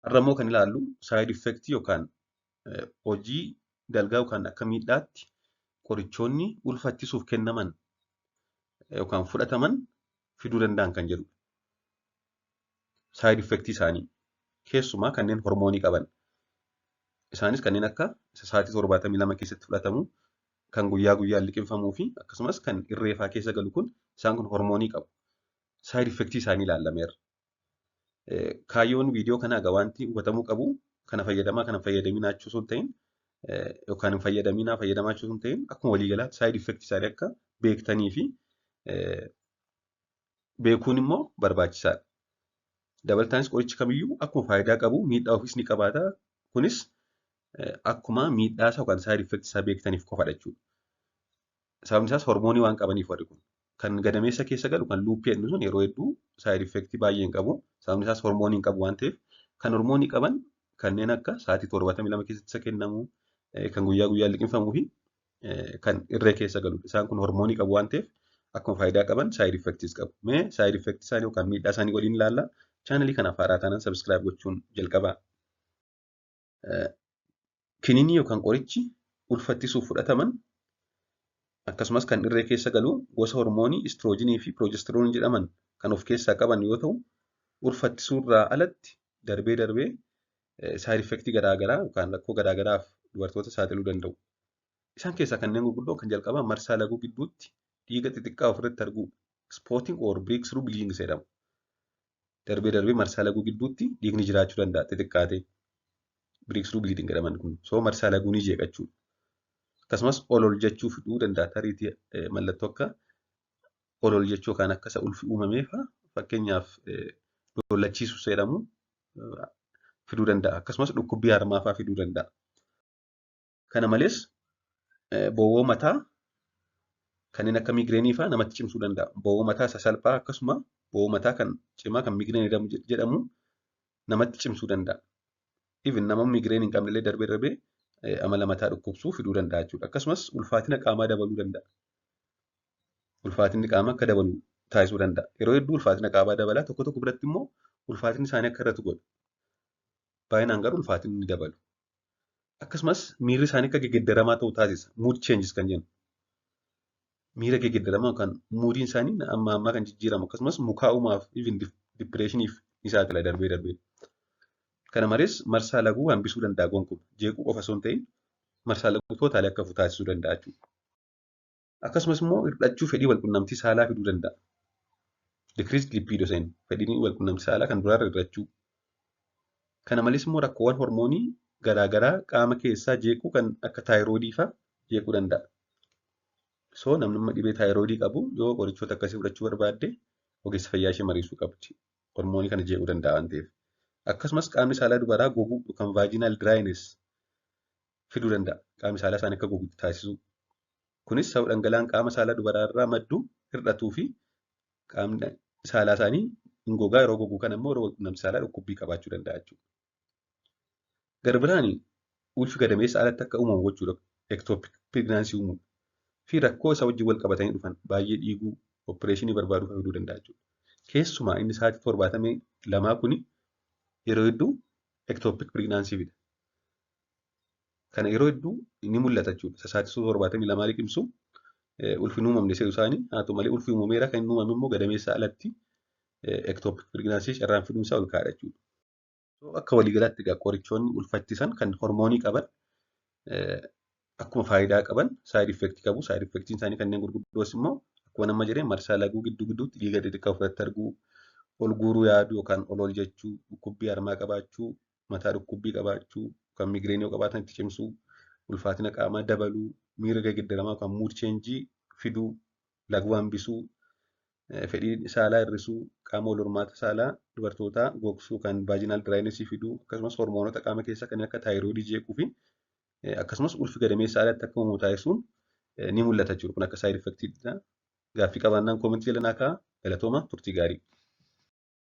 Har'a immoo kan ilaallu side effect yookaan hojii dalgaa yookaan akka miidhaatti qorichoonni ulfa ittisuuf kennaman yookaan fudhataman fiduu danda'an kan jedhudha. Side effect isaanii keessumaa kanneen hormoonii qaban. Isaanis kanneen akka sa'aatii 72 keessatti fudhatamu, kan guyyaa guyyaan liqimfamuu fi akkasumas kan irreefaa keessa galu kun isaan kun hormoonii qabu. Side effect isaanii ilaalameera. Kaayyoon viidiyoo kanaa egaa wanti hubatamuu qabu kana fayyadamaa kana fayyadaminaa jechuu osoo hin ta'in yookaan hin fayyadaminaa fayyadamaa jechuu osoo hin ta'in akkuma waliigalaatti side effect isaanii akka beektanii fi beekuun immoo barbaachisaadha. Dabalataanis qorichi kamiyyuu akkuma faayidaa qabu miidhaa ofiis ni qabaata. Kunis akkuma miidhaa isaa yookaan side effect isaa beektaniif qofadha jechuudha. Sababni isaas hormoonii waan qabaniif warri kun. Kan gadameessa keessa galu kan loopii jedhu sun yeroo hedduu side effect baay'ee hin qabu. Sababni isaas hormoonii hin qabu waan ta'eef kan hormoonii qaban kanneen akka sa'aatii 72 keessatti isa kennamu, kan guyyaa guyyaan liqimfamuu fi kan irree keessa galudha. Isaan kun hormoonii qabu waan ta'eef akkuma faayidaa qaban side effectis qabu. Mee side effect isaanii yookaan miidhaa isaanii waliin ilaalla. Chaanalii kanaaf haaraa taanaan subscribe gochuun jalqabaa. Kiniinii yookaan qorichi ulfa ittisuuf fudhataman akkasumas kan irree keessa galu gosa hormoonii estrogenii fi progesteronii jedhaman kan of keessaa qaban yoo ta'u, ulfa ittisuurraa alatti darbee darbee side effectii garaagaraa yookaan rakkoo garaagaraaf dubartoota saaxiluu danda'u. Isaan keessaa kanneen gurguddoo kan jalqabaa marsaa laguu gidduutti dhiiga xixiqqaa ofirratti arguu, spotting or breakthrough bleeding jedhamu. Darbee darbee marsaa laguu gidduutti dhiigni jiraachuu danda'a xixiqqaatee. Breakthrough bleeding jedhaman kun. So marsaa laguu ni jeeqa jechuudha. Akkasumas ol ol jechuu fiduu danda'a tariitii mallattoo akka ol ol jechuu yookaan akka isa ulfi uumamee fa'a fakkeenyaaf lollachiisuu jedhamu fiduu danda'a. Akkasumas dhukkubbii harmaa fa'aa fiduu danda'a. Kana malees bowwoo mataa kanneen akka migrainii fa'aa namatti cimsuu danda'a. Bowwoo mataa sasalphaa akkasuma bowwoo mataa kan cimaa kan migrainii jedhamu namatti cimsuu danda'a. Even nama migrainii hin qabne illee darbee darbee amala mataa dhukkubsuu fiduu danda'a jechuudha. Akkasumas ulfaatina qaamaa dabaluu danda'a. Ulfaatinni qaamaa akka dabalu taasisuu danda'a. Yeroo hedduu ulfaatina qaamaa dabala. Tokko tokko biratti immoo ulfaatinni isaanii akka hir'atu godha. Baay'inaan garuu ulfaatinni ni dabalu. Akkasumas miirri isaanii akka gegeddaramaa ta'u taasisa. Mood changes kan jennu. Miira gegeddaramaa yookaan moodiin isaanii amma ammaa kan jijjiiramu akkasumas mukaa'umaaf, even depressioniif ni saaxila darbee darbee. Kana malees marsaa laguu hambisuu danda'a gonkumaa. Jeequu qofa osoo hin ta'in marsaa laguu totally akka hafu taasisuu danda'a jechuudha. Akkasumas immoo hir'achuu fedhii walqunnamtii saalaa fiduu danda'a. Decreased libido seen fedhiin walqunnamtii saalaa kan duraarra hir'achuu. Kana malees immoo rakkoowwan hormoonii garaagaraa qaama keessaa jeequu kan akka thyroidii fa'aa jeequu danda'a. So namni amma dhibee thyroidii qabu yoo qorichoota akkasii fudhachuu barbaadde ogeessa fayyaa ishee mariisuu qabdi. Hormoonii kana jeequu danda'a waan ta'eef. Akkasumas qaamni saalaa dubaraa goguu yookaan vaginal dryness fiduu danda'a. Qaamni saalaa isaanii akka gogu taasisuu. Kunis sababa dhangala'aan qaama saalaa dubaraa irraa maddu hir'atuu fi qaamni saalaa isaanii hin gogaa. Yeroo gogu kana immoo yeroo walqunnamtii saalaa dhukkubbii qabaachuu danda'a jechuudha. Gara biraan ulfi gadameessa alatti akka uumamu gochuudha. Ectopic pregnancy uumuu fi rakkoo isa wajjin wal qabatanii dhufan baay'ee dhiiguu, operationii barbaaduu fiduu danda'a jechuudha. Keessumaa inni sa'aatii 72 kuni yeroo hedduu ectopic pregnancy fida. Kana yeroo hedduu ni mul'ata jechuudha. Sa'aatii 72 liqimsu ulfi hin uumamne se'u isaanii haa ta'u malee ulfi uumameera, kan inni uumame immoo gadameessa alatti ectopic pregnancy carraan fiduun isaa ol ka'aadha jechuudha. Akka waliigalaatti egaa qorichoonni ulfa ittisan kan hormoonii qaban akkuma faayidaa qaban side effectii qabu. Side effectiin isaanii kanneen gurguddoos immoo akkuma nama jedhee marsaa laguu gidduu gidduutti dhiiga xixiqqaa ofirratti arguu, ol guuruu yaaduu yookaan ol ol jechuu, dhukkubbii harmaa qabaachuu, mataa dhukkubbii qabaachuu, kan migrainii yoo qabaatan itti cimsuu, ulfaatina qaamaa dabaluu, miira geeddaramaa yookaan mood changeii fiduu, laguu hambisuu, fedhii saalaa hir'isuu, qaama wal hormaata saalaa dubartootaa gogsuu kan vaginal drynessii fiduu, akkasumas hormoonota qaama keessaa kanneen akka thyroidii jeequu fi akkasumas ulfi gadameessa alatti akka uumamu taasisuun ni mul'ata jechuudha. Kun akka side effectiidha. Gaaffii qabaannaan commentii jala naa kaa'aa. Galatooma, turtii gaarii.